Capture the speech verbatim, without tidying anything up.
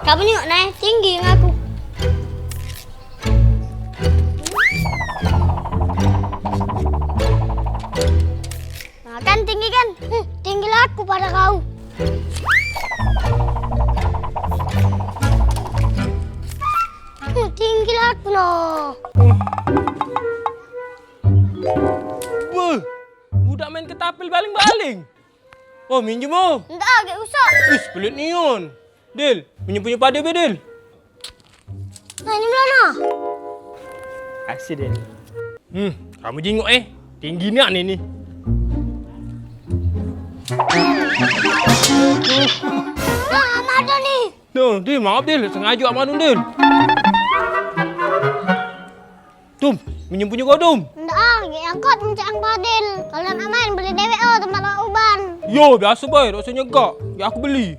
Kamu nyuk naik tinggi ngaku. Nah, kan tinggi kan? Hmm, tinggi lah aku pada kau. Hmm, tinggi lah aku no. Beuh, budak main ketapel baling-baling. Oh, minjem oh. Ndak, agak rusak. Is, pelit nian. Dil, minjem punyo pade be, Dil. Nah, ini belana. Kasih, Dil. Hmm, kamu jingok eh. Tinggi nian ini. Nah, mado ni. Duh, Dil, maaf, Dil. Sengajo awak manu, Dil. Tum, minjem punyo kau, Dum. Ndak ah, gek angkot mencak ang Padil. Kalau nak main beli dewek oh tempat awak uban. Yo, biaso bae, dak usah nyegak. Gek aku beli.